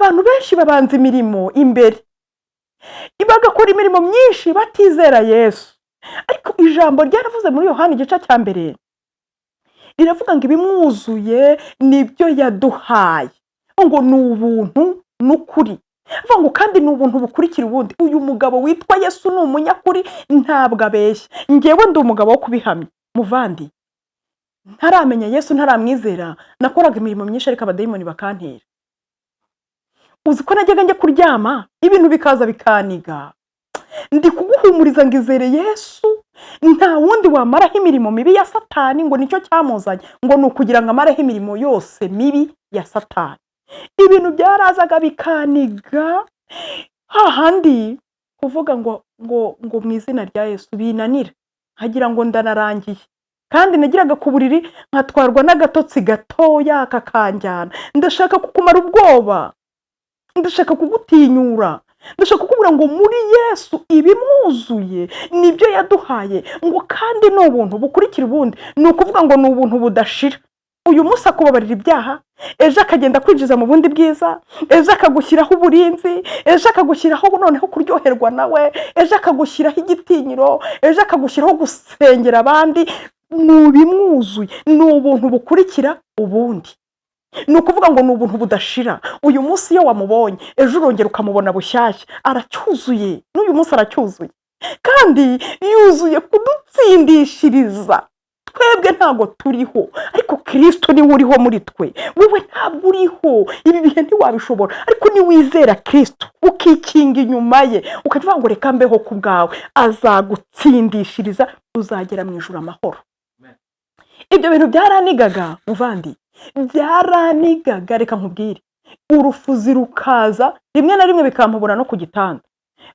Abantu benshi babanza imirimo imbere, bagakora imirimo myinshi batizera Yesu. Ariko ijambo ryaravuze muri Yohani igice cya 1, riravuga ngo ibimwuzuye nibyo yaduhaye, ngo ni ubuntu n'ukuri. Avuga ngo kandi ni ubuntu bukurikira ubundi. Uyu mugabo witwa Yesu ni umunyakuri, ntabwo abeshya. Ngewe ndi umugabo wo kubihamya, muvandi. Ntaramenya Yesu, ntaramwizera, nakoraga imirimo myinshi ariko abadayimoni bakantera. Uzi ko najyaga njya kuryama ibintu bikaza bikaniga? Ndi kuguhumuriza ngo izere Yesu. Nta wundi wamaraho imirimo mibi ya Satani, ngo nicyo cyamuzanye, ngo ni ukugira ngo amareho imirimo yose mibi ya Satani. Ibintu byarazaga bikaniga, hahandi kuvuga ngo mu izina rya Yesu binanira, nkagira ngo ndanarangiye. Kandi nagiraga ku buriri nkatwarwa n'agatotsi gatoya kakanjyana. Ndashaka kukumara ubwoba, ndashaka kugutinyura, ndashaka kukubwira ngo muri Yesu ibimwuzuye nibyo yaduhaye, ngo kandi ni ubuntu bukurikira ubundi. Ni ukuvuga ngo ni ubuntu budashira. Uyu munsi akubabarira ibyaha, ejo akagenda kwinjiza mu bundi bwiza, ejo akagushyiraho uburinzi, ejo akagushyiraho noneho kuryoherwa nawe, ejo akagushyiraho igitinyiro, ejo akagushyiraho gusengera abandi. Ni ibimwuzuye, ni ubuntu bukurikira ubundi. Ni ukuvuga ngo ni ubuntu budashira. Uyu munsi iyo wamubonye, ejo urongera ukamubona bushyashya. Aracyuzuye, n'uyu munsi aracyuzuye, kandi yuzuye kudutsindishiriza. Twebwe ntabwo turiho, ariko Kirisito niwe uriho muri twe. Wowe ntabwo uriho, ibi bihe ntiwabishobora. Ariko niwizera Kirisito, ukikinga inyuma ye, ukajya uvuga ngo reka mbeho ku bwawe, azagutsindishiriza, uzagera mu ijuru amahoro. Ibyo bintu byaranigaga, muvandi, byaranigaga. Reka nkubwire, urufuzi rukaza rimwe na rimwe bikampubura no ku gitanda.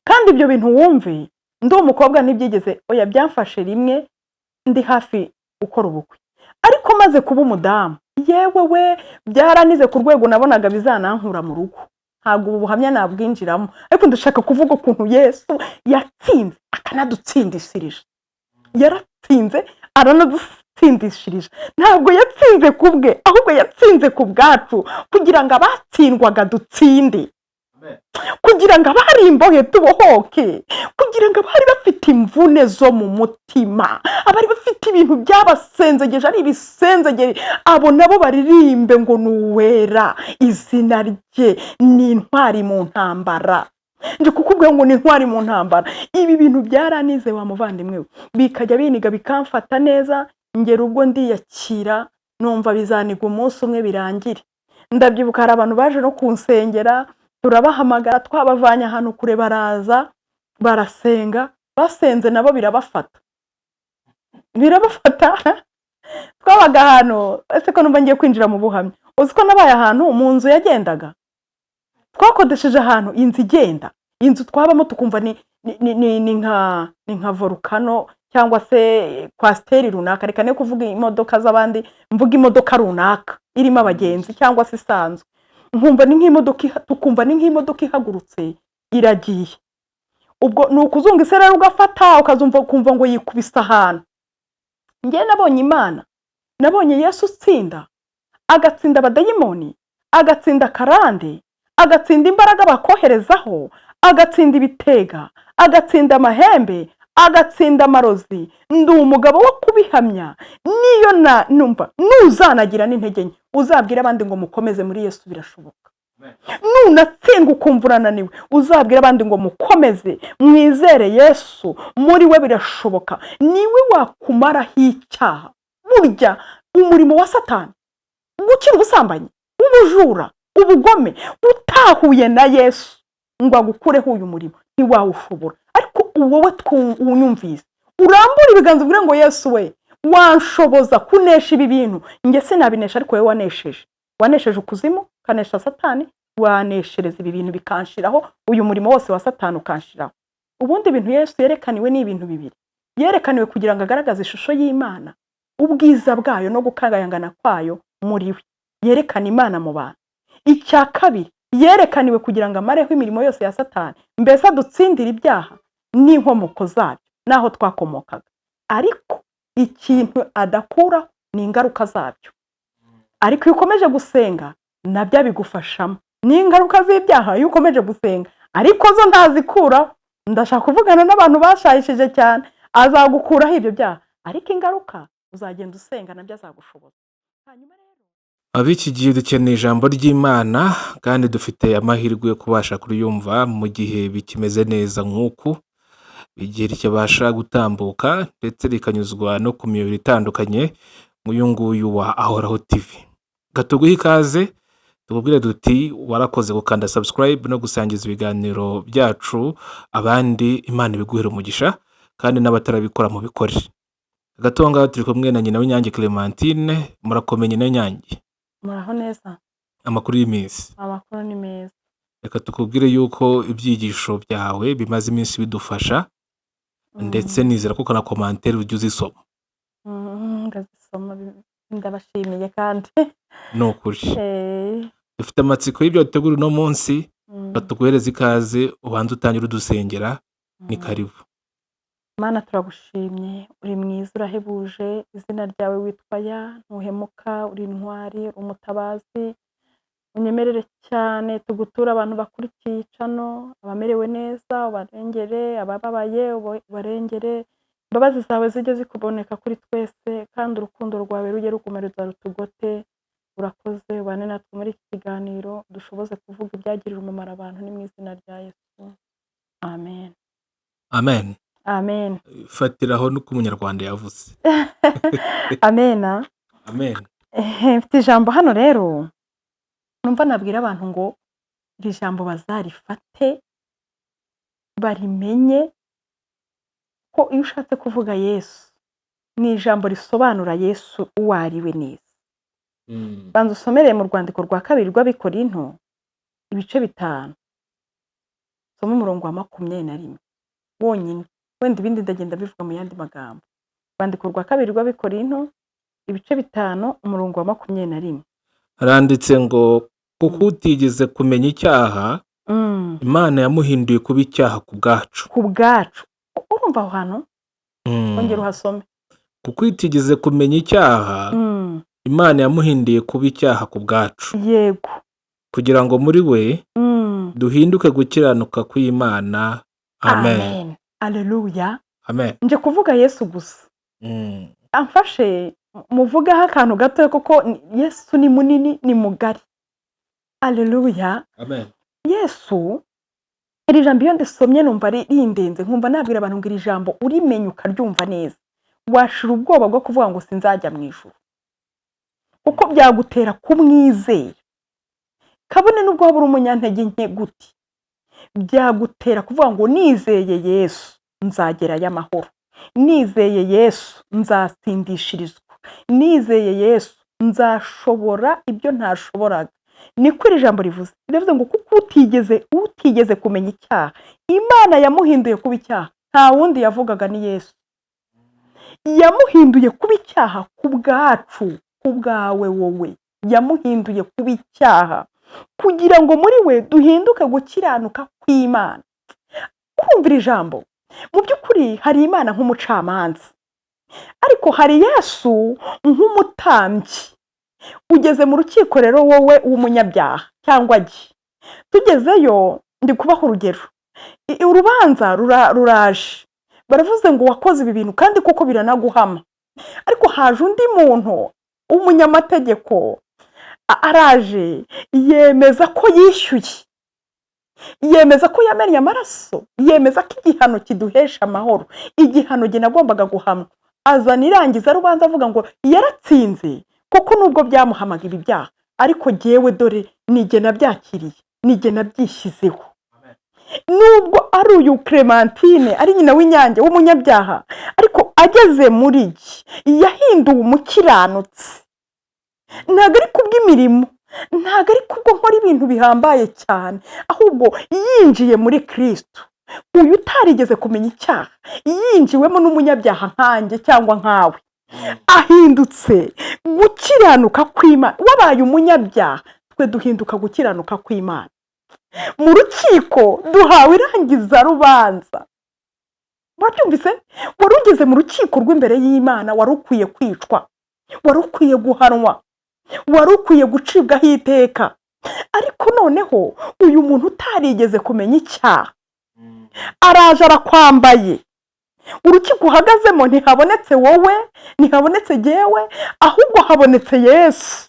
Kandi ibyo bintu wumve, ndi umukobwa ntibyigeze, oya, byamfashe rimwe ndi hafi gukora ubukwe. Ariko maze kuba umudamu, yewe we, byaranize ku rwego nabonaga bizanankura mu rugo. Ntabwo ubu buhamya nabwinjiramo, ariko ndashaka kuvuga ukuntu Yesu yatsinze akanadutsindishirije. Yaratsinze, aranadutsindishirije. Ntabwo yatsinze ku bwe, ahubwo yatsinze ku bwacu, kugira ngo abatsindwaga dutsinde, kugira ngo abari imbohe tubohoke, kugira ngo abari bafite imvune zo mu mutima, abari bafite ibintu byabasenzegeje ari ibisenzegere, abo nabo baririmbe ngo ni uwera, izina rye ni intwari mu ntambara. Nje kukubwira ngo ni intwari mu ntambara. Ibi bintu byaranize, wa muvandimwe we, bikajya biniga bikamfata neza, ngera ubwo ndiyakira, numva bizaniga umunsi umwe birangire. Ndabyibuka hari abantu baje no kunsengera, turabahamagara, twabavanye ahantu kure, baraza barasenga. Basenze nabo birabafata, birabafata. Twabaga ahantu, ese ko numva ngiye kwinjira mu buhamya? Uzi ko nabaye ahantu mu nzu yagendaga? Twakodesheje ahantu inzu igenda, inzu twabamo tukumva ni nka volcano cyangwa se coaster runaka. Reka ne kuvuga imodoka z'abandi, mvuga imodoka runaka irimo abagenzi cyangwa se isanzwe. Nkumva ni nk'imodoka, tukumva ni nk'imodoka ihagurutse iragiye. Ubwo ni ukuzunga isereri ugafata, ukazumva ukumva ngo yikubise ahantu. Njye nabonye Imana, nabonye Yesu utsinda, agatsinda abadayimoni, agatsinda karande, agatsinda imbaraga bakoherezaho, agatsinda ibitega, agatsinda amahembe, agatsinda amarozi. Ndi umugabo wo kubihamya. Niyo na numva nuzanagira n'intege nke, uzabwire abandi ngo mukomeze, muri Yesu birashoboka. Nunatsindwa ukumva urananiwe, uzabwire abandi ngo mukomeze, mwizere Yesu, muri we birashoboka. Niwe wakumaraho icyaha. Burya umurimo wa Satani, gukira ubusambanyi, ubujura, ubugome, utahuye na Yesu ngo agukureho uyu murimo ntiwawushobora. Ariko wowe unyumvise, urambure ibiganza ubwire ngo Yesu we, wanshoboza kunesha ibi bintu. Njye sinabinesha, ariko wowe wanesheje, wanesheje ukuzimu, ukanesha Satani, waneshereza ibi bintu bikanshiraho, uyu murimo wose wa Satani ukanshiraho. Ubundi ibintu Yesu yerekaniwe ni ibintu bibiri. Yerekaniwe kugira ngo agaragaze ishusho y'Imana, ubwiza bwayo no gukayangana kwayo muri we, yerekana Imana mu bantu. Icya kabiri, yerekaniwe kugira ngo amareho imirimo yose ya Satani, mbese adutsindire ibyaha n'inkomoko zabyo n'aho twakomokaga. Ariko ikintu adakuraho ni ingaruka zabyo. Ariko iyo ukomeje gusenga, nabyo abigufashamo. N'ingaruka z'ibyaha iyo ukomeje gusenga, ariko zo ntazikuraho. Ndashaka kuvugana n'abantu bashayishije cyane. Azagukuraho ibyo byaha, ariko ingaruka uzagenda usenga nabyo azagushoboza. Hanyuma rero, Ab'iki gihe dukeneye ijambo ry'Imana, kandi dufite amahirwe yo kubasha kuryumva mu gihe bikimeze neza nk'uku, igihe rikibasha gutambuka ndetse rikanyuzwa no ku miyoboro itandukanye nk'uyu nguyu wa Ahoraho TV. Reka tuguhe ikaze, tukubwire duti warakoze gukanda subscribe no gusangiza ibiganiro byacu abandi. Imana ibiguhere umugisha, kandi n'abatarabikora mubikore. Hagati aho ngaho turi kumwe na nyina w'Inyange Clementine. Murakomeye, nyina w'Inyange? Muraho neza. Amakuru y'iminsi? Amakuru ni meza. Reka tukubwire yuko ibyigisho byawe bimaze iminsi bidufasha, ndetse nizera ko na commentaire ujya uzisoma. Ndazisoma, ndabashimiye kandi. Ni ukuri dufite amatsiko y'ibyo wategura uno munsi. Batuguhereza ikaze, ubanze utangire udusengera. Ni karibu. Mana, turagushimye, uri mwiza, urahebuje. Izina ryawe witwa ya ntuhemuka, uri intwari, uri umutabazi. Unyemerere cyane tuguture abantu bakurikiye icano, abamerewe neza ubarengere, abababaye ubarengere. Imbabazi zawe zijye zikuboneka kuri twese, kandi urukundo rwawe rujye rukomereza rutugote. Urakoze, ubane natwe muri iki kiganiro, dushoboze kuvuga ibyagirira umumaro abantu. Ni mu izina rya Yesu, amen. Amen. Amen. Fatiraho nuko Umunyarwanda yavuze. Amena. Amen. Mfite ijambo hano rero numva nabwira abantu ngo iri jambo bazarifate, barimenye ko iyo ushatse kuvuga Yesu, ni ijambo risobanura Yesu uwo ari we neza. Banza usomereye mu rwandiko rwa kabiri rw'Abikorinto, ibice 5, soma umurongo wa 21 wonyine, wenda ibindi ndagenda bivuga mu yandi magambo. Urwandiko rwa kabiri rw'Abikorinto, ibice 5, umurongo wa 21. Haranditse ngo: "Kuko utigeze kumenya icyaha, Imana yamuhinduye kuba icyaha ku bwacu." Ku bwacu. Urumva aho hantu? Ongera uhasome. Kuko utigeze kumenya icyaha, Imana yamuhinduye kuba icyaha ku bwacu, kugira ngo muri we duhinduke gukiranuka kw'Imana. Amen. Amen, aleluya. Amen. Nje kuvuga Yesu gusa. Amfashe muvugeho akantu gato, kuko Yesu ni munini, ni mugari. Aleluya. Amen. Yesu, iri jambo iyo ndisomye numva rindenze, nkumva nabwira abantu ngo iri jambo urimenye ukaryumva neza, washira ubwoba bwo kuvuga ngo sinzajya mu ijuru, kuko byagutera kumwizera kabone n'ubwo waba uri umunyantege nke gute. Byagutera kuvuga ngo nizeye Yesu nzagerayo amahoro, nizeye Yesu nzatsindishirizwa, nizeye Yesu nzashobora ibyo ntashoboraga. Niko iri jambo rivuze. Riravuze ngo kuko utigeze kumenya icyaha, Imana yamuhinduye kuba icyaha. Nta wundi yavugaga, ni Yesu. Yamuhinduye kuba icyaha ku bwacu, ku bwawe wowe. Yamuhinduye kuba icyaha kugira ngo muri we duhinduke gukiranuka kw'Imana. Kumva iri jambo, mu by'ukuri hari Imana nk'umucamanza, ariko hari Yesu nk'umutambyi. Ugeze mu rukiko rero, wowe w'umunyabyaha cyangwa jye tugezeyo, ndi kubaha urugero. Urubanza ruraje, baravuze ngo wakoze ibi bintu, kandi koko biranaguhama. Ariko haje undi muntu w'umunyamategeko, araje yemeza ko yishyuye, yemeza ko yamennye amaraso, yemeza ko igihano kiduhesha amahoro, igihano jye nagombaga guhamwa. Azana irangiza rubanza, avuga ngo yaratsinze, kuko nubwo byamuhamaga ibi byaha, ariko jyewe dore nijye nabyakiriye, nijye nabyishyizeho. Nubwo ari uyu Clementine, ari nyina w'Inyange w'umunyabyaha, ariko ageze muri jye yahinduwe umukiranutsi. Ntabwo ari kubw'imirimo, ntabwo ari kubwo nkora ibintu bihambaye cyane, ahubwo yinjiye muri Kristo. Uyu utarigeze kumenya icyaha yinjiwemo n'umunyabyaha nkanjye cyangwa nkawe, ahindutse gukiranuka kw'Imana. Wabaye umunyabyaha, twe duhinduka gukiranuka kw'Imana. Mu rukiko duhawe irangiza rubanza. Wabyumvise? Wari ugeze mu rukiko rw'imbere y'Imana, wari ukwiye kwicwa, wari ukwiye guhanwa, wari ukwiye gucibwaho iteka. Ariko noneho uyu muntu utarigeze kumenya icyaha araje arakwambaye. Urukiko uhagazemo ntihabonetse wowe, ntihabonetse jyewe, ahubwo habonetse Yesu.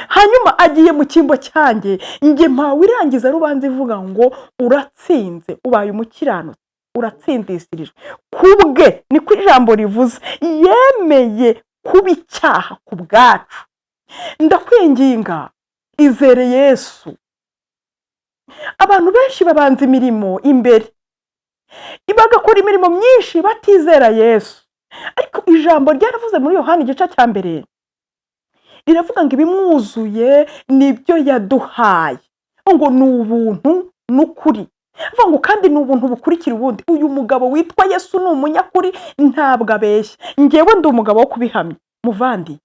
Hanyuma agiye mu cyimbo cyanjye, njye mpawe irangiza rubanza ivuga ngo uratsinze, ubaye umukiranutsi, uratsindisirijwe kubwe. Niko ijambo rivuze, yemeye kuba icyaha ku bwacu. Ndakwinginga, izere Yesu. Abantu benshi babanza imirimo imbere, bagakora imirimo myinshi batizera Yesu. Ariko ijambo ryaravuze muri Yohani igice cya 1, riravuga ngo ibimwuzuye nibyo yaduhaye, ngo ni ubuntu n'ukuri. Avuga ngo kandi ni ubuntu bukurikira ubundi. Uyu mugabo witwa Yesu ni umunyakuri, ntabwo abeshya. Ngewe ndi umugabo wo kubihamya. Muvandi,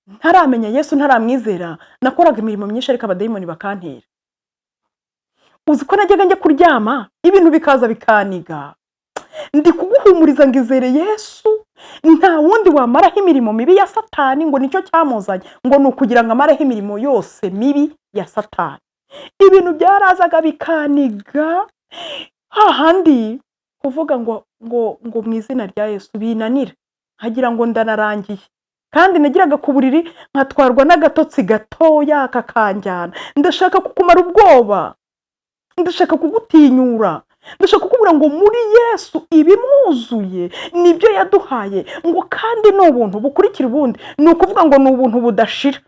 ntaramenya Yesu, ntaramwizera, nakoraga imirimo myinshi ariko abadayimoni bakantera. Uzi ko najyaga njya kuryama ibintu bikaza bikaniga? Ndi kuguhumuriza ngo izere Yesu. Nta wundi wamaraho imirimo mibi ya Satani, ngo nicyo cyamuzanye, ngo ni ukugira ngo amareho imirimo yose mibi ya Satani. Ibintu byarazaga bikaniga, hahandi kuvuga ngo mu izina rya Yesu binanira, nkagira ngo ndanarangiye. Kandi nagiraga ku buriri nkatwarwa n'agatotsi gatoya kakanjyana. Ndashaka kukumara ubwoba, ndashaka kugutinyura, ndashaka kukubwira ngo muri Yesu ibimwuzuye nibyo yaduhaye, ngo kandi ni ubuntu bukurikira ubundi. Ni ukuvuga ngo ni ubuntu budashira.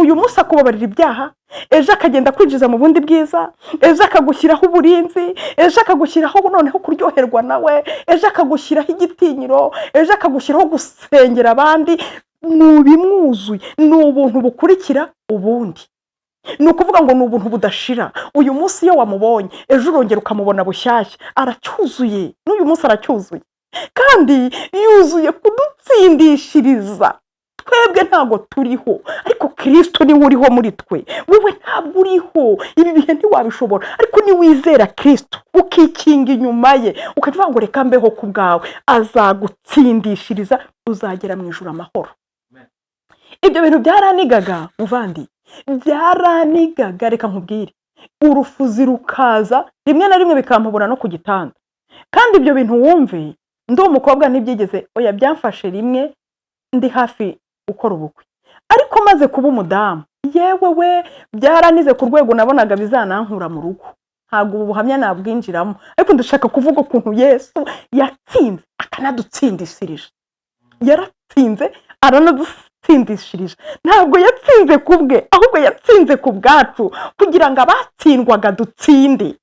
Uyu munsi akubabarira ibyaha, ejo akagenda kwinjiza mu bundi bwiza, ejo akagushyiraho uburinzi, ejo akagushyiraho noneho kuryoherwa nawe, ejo akagushyiraho igitinyiro, ejo akagushyiraho gusengera abandi. Ni ibimwuzuye, ni ubuntu bukurikira ubundi. Ni ukuvuga ngo ni ubuntu budashira. Uyu munsi iyo wamubonye, ejo urongera ukamubona bushyashya. Aracyuzuye, n'uyu munsi aracyuzuye, kandi yuzuye kudutsindishiriza. Twebwe ntabwo turiho, ariko Kirisito niwe uriho muri twe. Wowe ntabwo uriho, ibi bihe ntiwabishobora, ariko niwizera Kirisito ukikinga inyuma ye, ukajya uvuga ngo reka mbeho ku bwawe, azagutsindishiriza, uzagera mu ijuru amahoro. Ibyo bintu byaranigaga, muvandi, byaranigaga. Reka nkubwire, urufuzi rukaza rimwe na rimwe bikampubura no ku gitanda. Kandi ibyo bintu wumve, ndi umukobwa ntibyigeze, oya, byamfashe rimwe ndi hafi gukora ubukwe. Ariko maze kuba umudamu, yewe we, byaranize ku rwego nabonaga bizanankura mu rugo. Ntabwo ubu buhamya nabwinjiramo, ariko ndashaka kuvuga ukuntu Yesu yatsinze akanadutsindishirije. Yaratsinze, aranadutsindishirije. Ntabwo yatsinze ku bwe, ahubwo yatsinze ku bwacu, kugira ngo abatsindwaga dutsinde,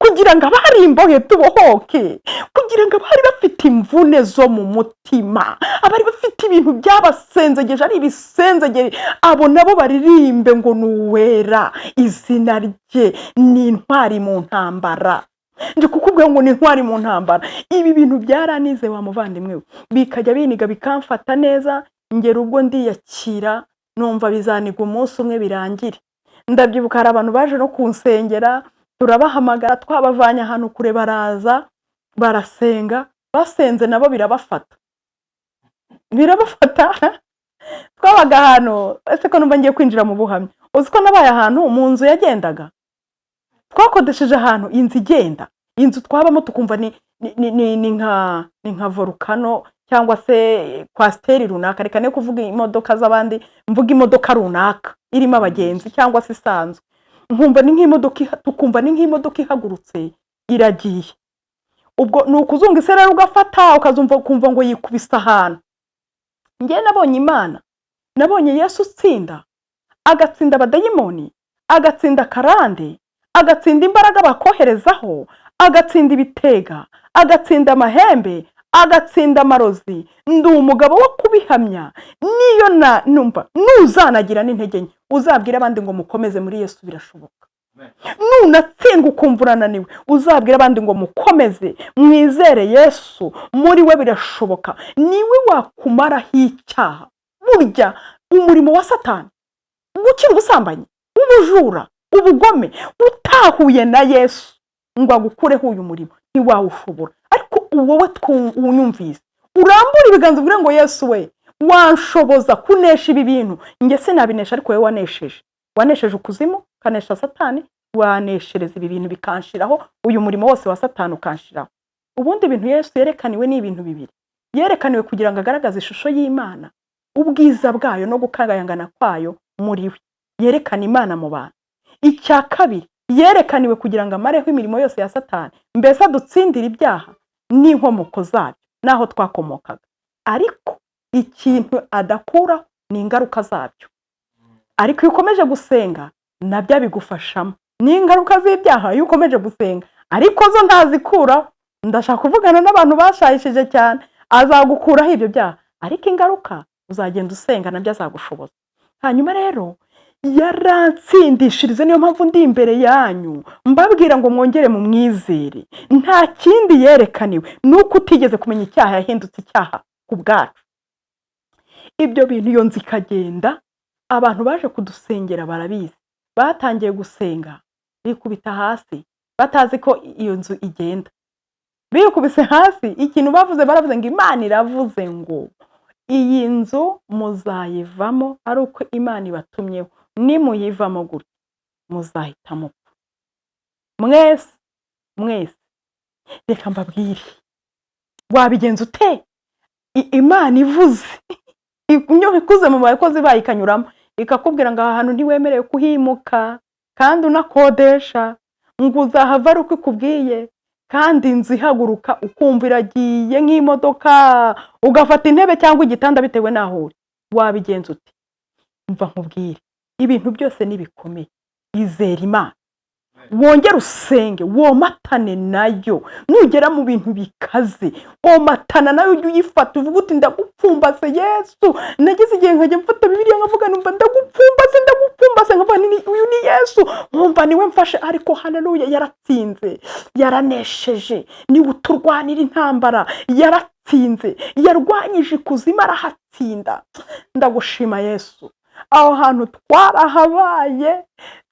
kugira ngo abari imbohe tubohoke, kugira ngo abari bafite imvune zo mu mutima, abari bafite ibintu byabasenzegeje ari ibisenzegere, abo nabo baririmbe ngo ni uwera, izina rye ni intwari mu ntambara. Ndi kukubwira ngo ni intwari mu ntambara. Ibi bintu byaranize, wa muvandimwe we, bikajya biniga bikamfata neza, ngera ubwo ndiyakira, numva bizaniga umunsi umwe birangire. Ndabyibuka hari abantu baje no kunsengera, turabahamagara, twabavanye ahantu kure, baraza barasenga. Basenze nabo birabafata, birabafata. Twabaga ahantu, ese ko numva ngiye kwinjira mu buhamya? Uzi ko nabaye ahantu mu nzu yagendaga? Twakodesheje ahantu inzu igenda, inzu twabamo tukumva ni nka volcano cyangwa se coaster runaka. Reka ne kuvuga imodoka z'abandi, mvuga imodoka runaka irimo abagenzi cyangwa se isanzwe. Nkumva ni nk'imodoka tukumva ni nk'imodoka ihagurutse iragiye. Ubwo ni ukuzunga isereri ugafata, ukazumva ukumva ngo yikubise ahantu. Njye nabonye Imana, nabonye Yesu utsinda, agatsinda abadayimoni, agatsinda karande, agatsinda imbaraga bakoherezaho, agatsinda ibitega, agatsinda amahembe, agatsinda amarozi. Ndi umugabo wo kubihamya. Niyo na numva nuzanagira n'intege nke, uzabwire abandi ngo mukomeze, muri Yesu birashoboka. Nunatsindwa ukumva urananiwe, uzabwire abandi ngo mukomeze, mwizere Yesu, muri we birashoboka. Niwe wakumaraho icyaha. Burya umurimo wa Satani, gukira ubusambanyi, ubujura, ubugome, utahuye na Yesu ngo agukureho uyu murimo ntiwawushobora. Ariko wowe unyumvise, urambure ibiganza ubwire ngo Yesu we, wanshoboza kunesha ibi bintu. Njye sinabinesha, ariko wowe wanesheje. Wanesheje ukuzimu, ukanesha Satani, waneshereza ibi bintu bikanshiraho, uyu murimo wose wa Satani ukanshiraho. Ubundi ibintu Yesu yerekaniwe ni ibintu bibiri. Yerekaniwe kugira ngo agaragaze ishusho y'Imana, ubwiza bwayo no gukayangana kwayo muri we, yerekana Imana mu bantu. Icya kabiri, yerekaniwe kugira ngo amareho imirimo yose ya Satani, mbese adutsindire ibyaha n'inkomoko zabyo n'aho twakomokaga. Ariko ikintu adakuraho ni ingaruka zabyo. Ariko iyo ukomeje gusenga, nabyo abigufashamo, n'ingaruka z'ibyaha iyo ukomeje gusenga, ariko zo ntazikuraho. Ndashaka kuvugana n'abantu bashayishije cyane. Azagukuraho ibyo byaha, ariko ingaruka uzagenda usenga, nabyo azagushoboza. Hanyuma rero yarantsindishirize, niyo mpamvu ndi imbere yanyu mbabwira ngo mwongere mumwizere. Nta kindi yerekaniwe, ni uko utigeze kumenya icyaha yahindutse icyaha ku bwacu. Ibyo bintu, iyo nzu ikagenda, abantu baje kudusengera barabizi, batangiye gusenga bikubita hasi batazi ko iyo nzu igenda. Bikubise hasi, ikintu bavuze, baravuze ngo Imana iravuze ngo iyi nzu muzayivamo ari uko Imana ibatumyeho, nimuyivamo gutya muzahita mupfa mwese mwese. Reka mbabwire, wabigenza ute? Imana ivuze, ikuze mu bakozi bayo, ikanyuramo ikakubwira ngo aha hantu ntiwemerewe kuhimuka kandi unakodesha, ngo uzahava ari uko ikubwiye, kandi inzu ihaguruka ukumva iragiye nk'imodoka, ugafata intebe cyangwa igitanda bitewe n'aho uri, wabigenza ute? Mva nkubwire, ibintu byose nibikomeye, izera Imana, wongere usenge, womatane nayo. Nugera mu bintu bikaze, womatana nayo, ujye uyifata uvuge uti ndagupfumbase Yesu. Nageze igihe nkajya mfata Bibiliya nkavuga, numva ndagupfumbase, ndagupfumbase, nkavuga uyu ni Yesu, nkumva niwe mfashe. Ariko haleluya, yaratsinze, yaranesheje, niwe uturwanira intambara. Yaratsinze, yarwanyije ikuzimu arahatsinda. Ndagushima Yesu. Aho hantu twarahabaye,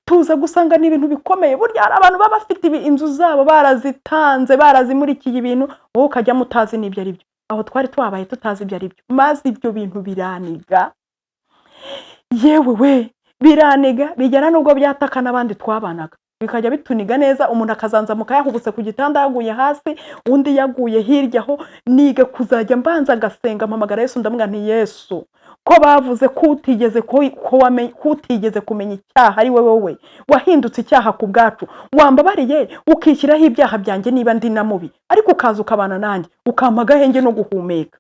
tuza gusanga ni ibintu bikomeye. Burya hari abantu baba bafite inzu zabo barazitanze, barazimurikiye ibintu, wowe ukajyamo utazi n'ibyo ari byo. Aho twari twabaye tutazi ibyo ari byo, maze ibyo bintu biraniga, yewe we, biraniga, bigera n'ubwo byataka n'abandi twabanaga, bikajya bituniga neza, umuntu akazanzamuka yahubutse ku gitanda, yaguye hasi, undi yaguye hirya aho. Niga kuzajya mbanza agasenga, mpamagara Yesu, ndamubwira nti Yesu, ko bavuze ko utigeze ko utigeze kumenya icyaha ari wowe, wowe wahindutse icyaha ku bwacu, wambabariye ukishyiraho ibyaha byanjye niba ndi na mubi, ariko ukaza ukabana nanjye, ukampa agahenge no guhumeka.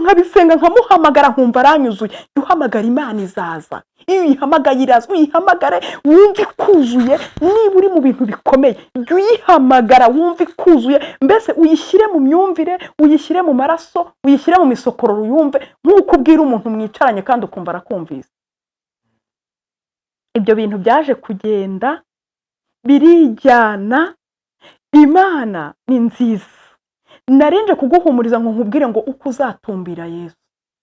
Nkabisenga, nkamuhamagara, nkumva aranyuzuye. Jya uhamagara Imana, izaza. Iyo uyihamagaye iraza. Uyihamagare wumve ikuzuye. Niba uri mu bintu bikomeye, jya uyihamagara wumve ikuzuye, mbese uyishyire mu myumvire, uyishyire mu maraso, uyishyire mu misokororo, uyumve nk'uko ubwira umuntu mwicaranye kandi ukumva arakumvise. Ibyo bintu byaje kugenda birijyana. Imana ni nziza. Narinje kuguhumuriza ngo nkubwire ngo uko uzatumbira Yesu,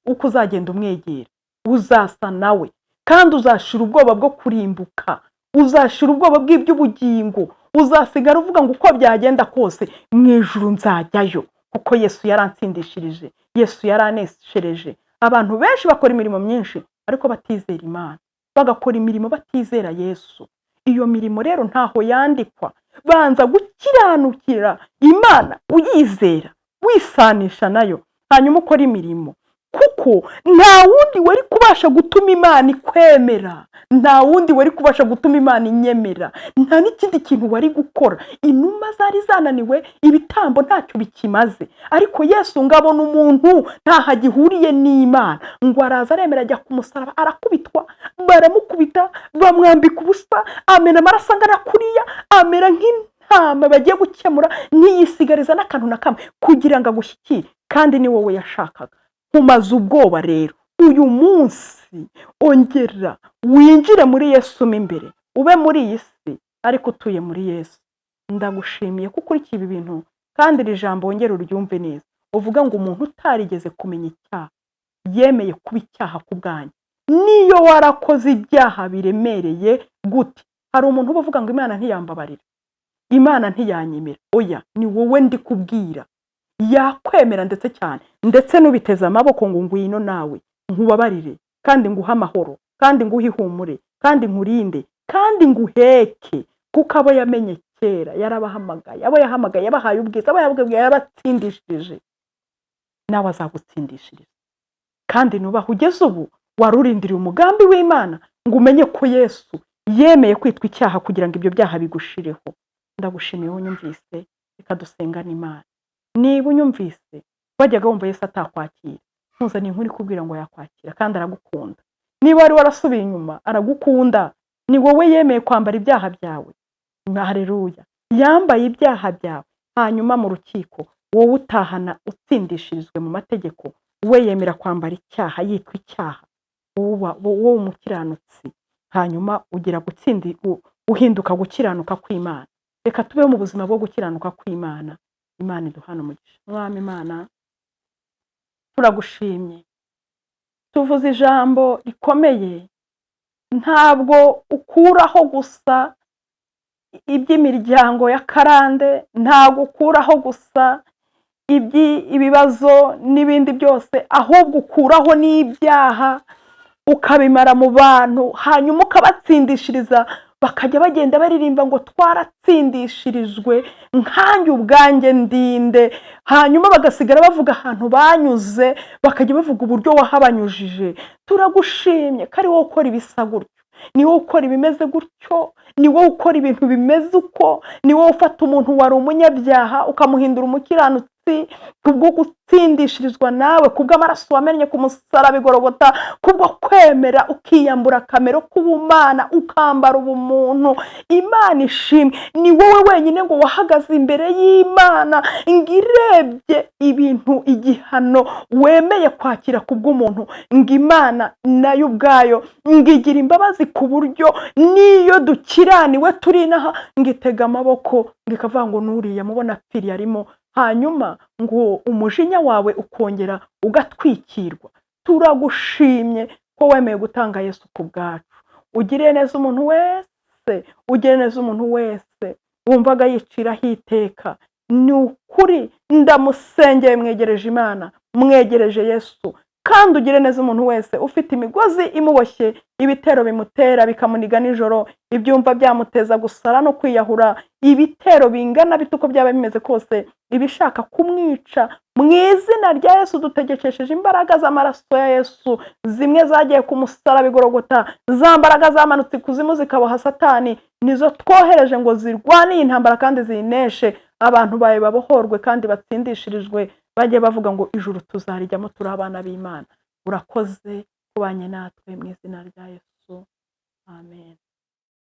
uko uzagenda umwegera, uzasa nawe, kandi uzashira ubwoba bwo kurimbuka, uzashira ubwoba bw'iby'ubugingo, uzasigara uvuga ngo uko byagenda kose mu ijuru nzajyayo, kuko Yesu yarantsindishirije, Yesu yaraneshereje. Abantu benshi bakora imirimo myinshi ariko batizera Imana, bagakora imirimo batizera Yesu. Iyo mirimo rero ntaho yandikwa. Banza gukiranukira Imana, uyizera, wisanisha nayo, hanyuma ukora imirimo, kuko nta wundi wari kubasha gutuma Imana ikwemera, nta wundi wari kubasha gutuma Imana inyemera, nta n'ikindi kintu wari gukora. Inuma zari zananiwe, ibitambo ntacyo bikimaze, ariko Yesu ngo abona umuntu ntaho agihuriye n'Imana, ngo araza aremera, ajya ku musaraba, arakubitwa, baramukubita, bamwambika ubusa, amena amaraso angana kuriya, amera nk'intama bagiye gukemura, ntiyisigariza n'akantu na kamwe kugira ngo agushyikire, kandi ni wowe yashakaga. Nkumaze ubwoba rero uyu munsi, ongera winjire muri Yesu mo imbere, ube muri iyi si ariko utuye muri Yesu. Ndagushimiye ko ukurikiye ibi bintu, kandi iri jambo wongere uryumve neza, uvuga ngo umuntu utarigeze kumenya icyaha yemeye kuba icyaha ku bwanyu. Niyo warakoze ibyaha biremereye gute, hari umuntu uba uvuga ngo Imana ntiyambabarira, Imana ntiyanyemera. Oya, ni wowe ndi kubwira. Yakwemera ndetse cyane, ndetse n'ubiteze amaboko ngo ngwino nawe nkubabarire, kandi nguhe amahoro, kandi nguhe ihumure, kandi nguhe ubugingo. Ndagushimiye ko ukurikiye ibi bintu. kandi nkurinde kandi nguheke, kuko abo yamenye kera yarabahamagaye, abo yahamagaye yabahaye ubwiza, abo yahamagaye yarabatsindishirije, nawe azagutsindishiriza. Kandi nubaha ugeze ubu wari urindiriye umugambi w'Imana ngo umenye ko Yesu yemeye kwitwa icyaha kugira ngo ibyo byaha bigushireho. Ndagushimiye wowe unyumvise, reka dusengane Imana. Niba unyumvise wajyaga wumva Yesu atakwakira, ntuzane inkuru ikubwira ngo yakwakira, kandi aragukunda. Niba wari warasubiye inyuma, aragukunda. Ni wowe yemeye kwambara ibyaha byawe. Haleluya! Yambaye ibyaha byawe, hanyuma mu rukiko wowe utahana utsindishirizwe mu mategeko, we yemera kwambara icyaha, yitwa icyaha, wowe umukiranutsi, hanyuma ugira gutsindi, uhinduka gukiranuka kw'Imana. Reka tubeho mu buzima bwo gukiranuka kw'Imana. Imana iduhana umugisha. Mwami Imana, turagushimye, tuvuze ijambo rikomeye. Ntabwo ukuraho gusa iby'imiryango ya karande, ntabwo ukuraho gusa ibibazo n'ibindi byose, ahubwo ukuraho n'ibyaha ukabimara mu bantu, hanyuma ukabatsindishiriza, bakajya bagenda baririmba ngo twaratsindishirijwe, nkanjye ubwanjye ndinde. Hanyuma bagasigara bavuga ahantu banyuze, bakajya bavuga uburyo wahabanyujije. Turagushimye ko ari wowe ukora ibisa gutyo, ni wowe ukora ibimeze gutyo, ni wowe ukora ibintu bimeze uko, ni wowe ufata umuntu wari umunyabyaha ukamuhindura umukiranutsi kubwo gutsindishirizwa nawe, kubw'amaraso wamennye ku musaraba i Gologota, kubwo kwemera ukiyambura akamero k'ubumana ukambara ubumuntu. Imana ishimwe, ni wowe wenyine ngo wahagaze imbere y'Imana ngo irebye ibintu, igihano wemeye kwakira kubw'umuntu, ngo Imana nayo ubwayo ngo igira imbabazi ku buryo n'iyo dukiraniwe turi inaha, ngo itega amaboko, ngo ikavuga ngo nuriya mubona apfiriye arimo, hanyuma ngo umujinya wawe ukongera ugatwikirwa. Turagushimye ko wemeye gutanga Yesu ku bwacu. Ugiriye neza umuntu wese, ugire neza umuntu wese wumvaga yiciraho iteka. Ni ukuri ndamusengeye, mwegereje Imana, mwegereje Yesu. Kandi ugire neza umuntu wese ufite imigozi imuboshye, ibitero bimutera bikamuniga nijoro, ibyumva byamuteza gusara no kwiyahura, ibitero bingana bite uko byaba bimeze kose, ibishaka kumwica, mu izina rya Yesu dutegekesheje imbaraga z'amaraso ya Yesu, zimwe zagiye ku musaraba i Gologota, za mbaraga zamanutse ikuzimu zikaboha Satani, nizo twohereje ngo zirwane iyi ntambara kandi ziyineshe, abantu bawe babohorwe kandi batsindishirijwe, bajye bavuga ngo ijuru tuzarijyamo turi abana b'Imana. Urakoze kubanye natwe, mu izina rya Yesu, amen.